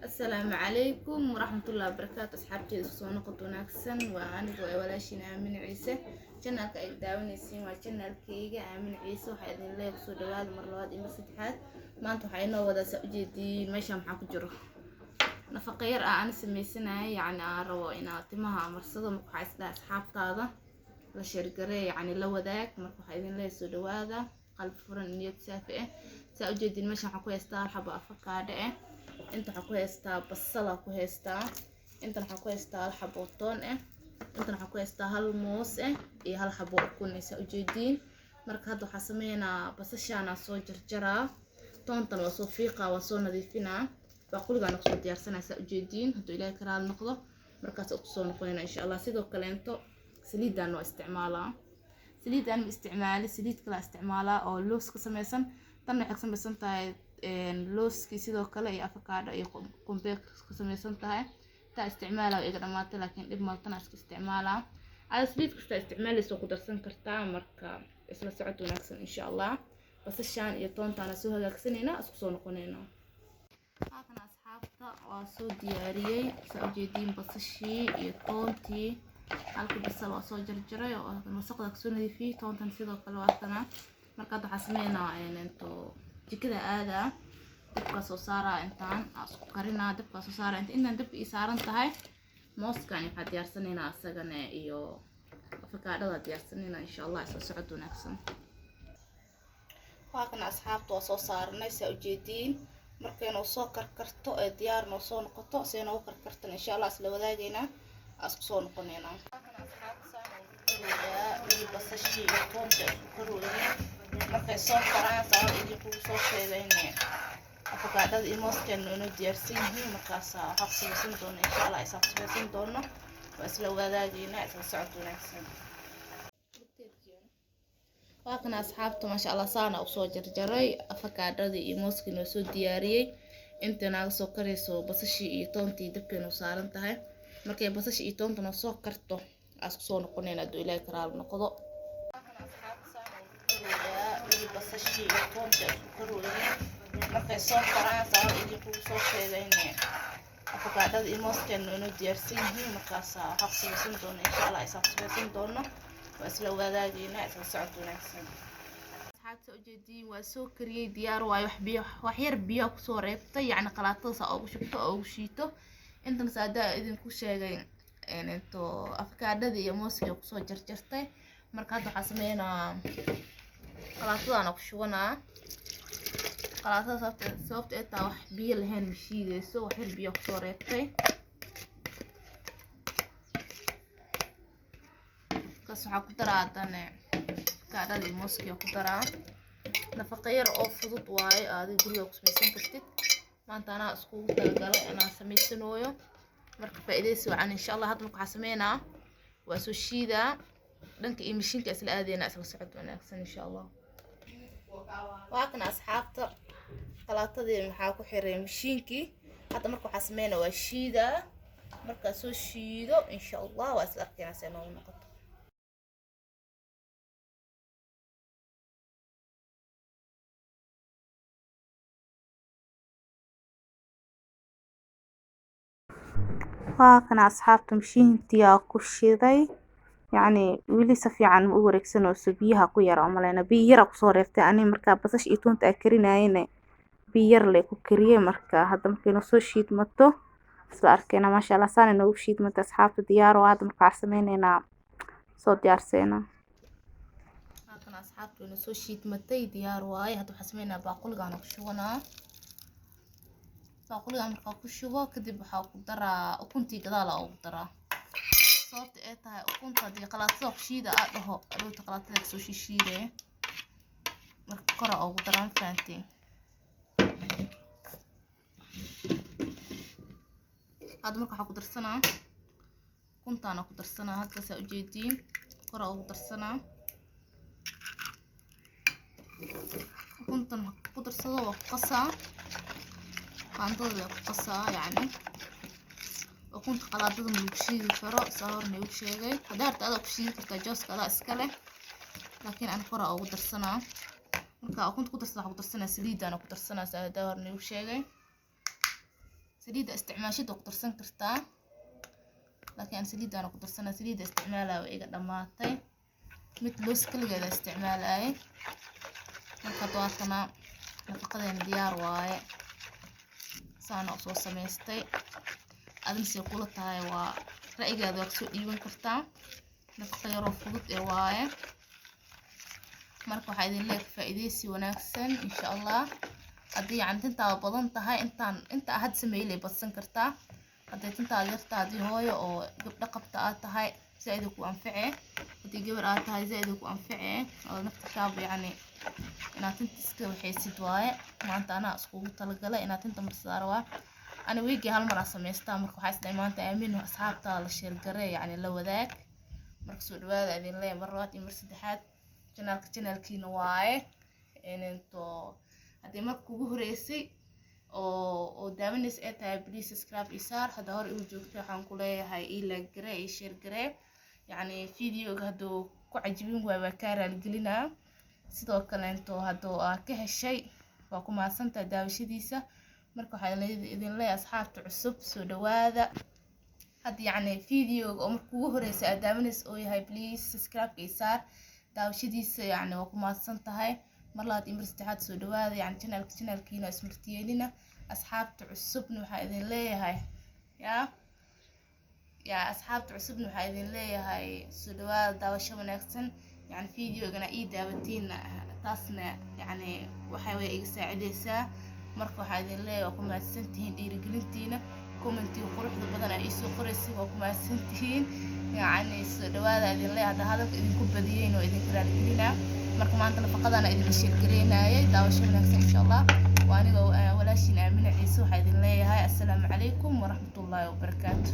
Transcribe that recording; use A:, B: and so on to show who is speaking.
A: Asalaamu calaykum waraxmatullahi wabarakaatu. Asxaabteeda, isku soo noqod wanaagsan. Waa aniga waa walaashiin Aamin Ciise. Channelka ay daawanaysiin waa channelkayga Aamin Ciise. Waxaa idin leeyahay kusoo dhawaada mar labaad iyo mar saddexaad. Maanta waxaa inoo wadaa, saa ujeediin, meesha maxaa ku jiro? Nafaqa yar ah ani sameysanaya, yacni aan rabo inaad timaha marsado. Marka waxaa isdhaha asxaabtaada la share garee, yacni la wadaag. Marka waxaa idin leeyahay soo dhawaada, qalbi furan, niyad saafi ah. Saa ujeediin, meesha waxaan ku haystaa hal xabo afakaadho ah, inta waxaan ku haystaa basala ku haystaa, intan waxaan ku haystaa hal xabo toon ah, intan waxaan ku haystaa hal moos ah iyo hal xabo ukun ah, saa ujeediin. Marka hadda waxaa sameynaa, basashaana soo jarjaraa, toontan waa soo fiiqaa, waa soo nadiifinaa, baaquligaana kusoo diyaarsanaa, saa ujeediin. Hadduu Ilaahay ka raali noqdo, markaas kusoo noqonayna insha Allah. Sidoo kaleento saliidan waa isticmaalaa. Saliidan ma isticmaali, saliid kala isticmaalaa oo loos ka sameysan. Tan waxay ka sameysan tahay looskii, sidoo kale iyo afakaadho iyo qumbe ka sameysan tahay. Taa isticmaala iga dhamaatay, laakiin dhib maltana iska isticmaalaa. Ada saliid kasta isticmaalaysa ku darsan kartaa. Marka isla socod wanaagsan insha Allah. Basashaan iyo toontaana soo hagaagsanayna, isku soo noqonayna. Halkan asxaabta waa soo diyaariyey, saa ujeediin, basashii iyo toontii. Halka basal waa soo jarjaray oo wasaqda kasoo nadiifiyey, toontan sidoo kale waa kana. Marka hadda waxaa sameynaa, into jikada aadaa, dabkaa soo saaraa, intaan isku karinaa, dabkaa soo saaraa. Inta intaan dabka ii saaran tahay, mooskan waxaa diyaarsanaynaa asagana iyo afakaadhada diyaarsanaynaa insha Allah. Isla socod wanaagsan. Waa kana asxaabta, waa soo saaranay, saa ujeediin. Markay noo soo karkarto ee diyaar noo soo noqoto, see noogu karkartan insha Allah isla wadaagaynaa, isku soo noqonaynaa. Asxaabta, saan ugu karooyaa wili basashii iyo toonta isku karooyin. Markay soo karaan, saa idinkugu soo sheegayne, afakaadhada iyo mooskeena inoo diyaarsan yihiin. Markaasa waxaa ku samaysan doona insha Allah, isaa ku samaysan doono, waa isla wadaagaynaa. Isla socod wanaagsan. Waa kana asxaabta, maasha Allah, saana usoo jarjaray afakaadhadii iyo mooskii noo soo diyaariyey. Inta naaga soo karayso basashii iyo toontii, dabkeenu saaran tahay. Markay basashii iyo toonta noo soo karto, isku soo noqonayna hadduu Ilaahay ka raali noqdo. Wili basashii iyo toonta isku karooyin. Markay soo karaan, saa idinkugu soo sheegayne, afakaadhada iyo mooskeena inoo diyaarsan yihiin. Markaasa waxaa ku samaysan doona insha Allah, isaa ku samaysan doono, waa isla wadaagaynaa. Isla socod wanaagsan asxaabta. Ujeediin, waa soo kariyey, diyaar waayo. Wax biyo, wax yar biyo kusoo reebtay, yacni qalaatada saa ugu shubto oo ugu shiito. Intan saadaa idinku sheegay into afakaadhada iyo mooskii kusoo jarjartay. Marka hadda waxaa sameynaa, qalaatadaana ku shubanaa. Qalaatada sababta ay taa wax biyo lahayn ma shiideyso. Wax yar biyo kusoo reebtay. Kaas waxaa ku daraa haddana afakaadhada iyo mooskii ku daraa. Nafaqa yar oo fudud waaye, aadi guriga ku samaysan kartid. Maanta anaa iskugu talagalay inaan samaysanooyo. Marka faa'iidaysi wacan insha Allah. Hadda marka waxaa sameynaa, waa soo shiidaa, dhanka iyo mashiinka isla aadayna. Isla socod wanaagsan insha Allah. Waa kana asxaabta, qalaatadii maxaa ku xiray mashiinkii. Hadda marka waxaa sameynaa, waa shiidaa. Markaa soo shiido insha Allah, waa isla arkaynaa see noogu noqoto. Waa kana asxaabta, mashiintii aa ku shiday. Yacni weli si fiican ma u wareegsanayso, biyaha ku yara umaleyna, biyo yara kusoo reebtay ani. Markaa basasha iyo toonta aa karinayene, biyo yar lee ku kariyey. Marka hadda markay noo soo shiidmato, isla arkeyna. Maasha Allah, saana noogu shiidmata asxaabta, diyaar waa. Hadda marka waxaa sameyneynaa, soo diyaarseena. Halkan asxaabta wayna soo shiidmatay, diyaar waaye. Hadda waxaa sameynaa, baaquligaana ku shubanaa. Baaquliga markaa ku shubo kadib, waxaa ku daraa ukuntii, gadaala ugu daraa. Sababta ay tahay, ukunta haddii qalaatada ku shiida aa dhaho, adhowta qalaatada kasoo shishiidaya. Marka kora ugu daraa, ma fahanteen? Hadda marka waxaa ku darsanaa ukuntaana ku darsanaa hadda, saa ujeediin, kora ugu darsanaa. Ukuntan marka ku darsado, waa ku qasaa, qaandada lee ku qasaa. Yacni ukunta qalaadada ma lagu shiidi karo, saa horna igu sheegay. Haddaa harta adaa ku shiidi kartaa, jooska adaa iska leh, laakiin ani kora ugu darsanaa. Marka ukunta ku darsada, waxaa ku darsanaa saliidaana ku darsanaa, saa haddaa horna igu sheegay. Saliidda isticmaashid waa ku darsan kartaa, laakiin aan saliiddaana ku darsana. Saliidda isticmaalaya waa iga dhammaatay, mid loos kaligeeda isticmaalayay. Marka hadda waatana nafaqadeena diyaar waaye, saana usoo samaystay. Adina say kula tahay? Waa ra'yigaada, waa kasoo dhiiban kartaa. Nafaqa yaroo fudud ee waaye. Marka waxaa idin leeyahay faa'iidaysi wanaagsan, insha Allah. Haddii yacni tintaada badan tahay, intaan inta had sameeyay badsan kartaa. Hadday tintaada yarta, haddii hooyo oo gabdho qabta aad tahay, zaaid ku anface. Haddii gabar aad tahay, zaaid ku anface oo naftirkaaba yacni inaad tinta iska waxaysid waaye. Maanta anaa iskugu talagalay inaad tinta marsadaa rabaa. Ani weekgii hal mar aa samaystaa. Marka waxaa isdhahay maanta aamin asxaabtaada la share garee, yacni la wadaag. Marka soo dhawaada idin leeyahay mar labaad iyo mar saddexaad. Channelka channelkiina waaye. Into haddii marka kugu horeysay oo daawanaysa ay tahay, please subscribe iyo saar. Hadda hore igu joogtay, waxaan ku leeyahay ii like garee, ii share garee. Yacni videoga hadduu ku cajibin waayo, waa kaa raaligelinaa. Sidoo kaleento hadduu aa ka heshay, waa ku mahadsantahay daawashadiisa. Marka waxaa idin leeyahay, asxaabta cusub, soo dhawaada. Hadda yacni videoga oo marka kugu horeysa aad daawanaysa oo yahay, please subscribe iyo saar. Daawashadiisa yacni waa ku mahadsan tahay. Mar labaad iyo mar saddexaad soo dhawaada, yacni channelka channelkiina ismartiyeelina. Asxaabta cusubna waxaa idin leeyahay, yaa asxaabta cusubna waxaa idin leeyahay soo dhawaada, daawasho wanaagsan. Yacni videogana ii daawatiinna, taasna yacni waxay way iga saacideysaa. Marka waxaa idin leeyahay waa ku mahadsantihiin dhiirigelintiina, commentiga quruxda badan aa iisoo qoraysay, waa ku mahadsantihiin. Yacni soo dhawaada idin leeyahay. Hadda hadalka idinku badiyeen oo idinka raaligelinaa. Marka maanta nafaqadana idinla share gareynayay. Daawasho wanaagsan, insha Allah. Waa aniga walaashiin Aamina Ciise. Waxaa idin leeyahay assalaamu calaykum waraxmatullaahi wabarakaatu.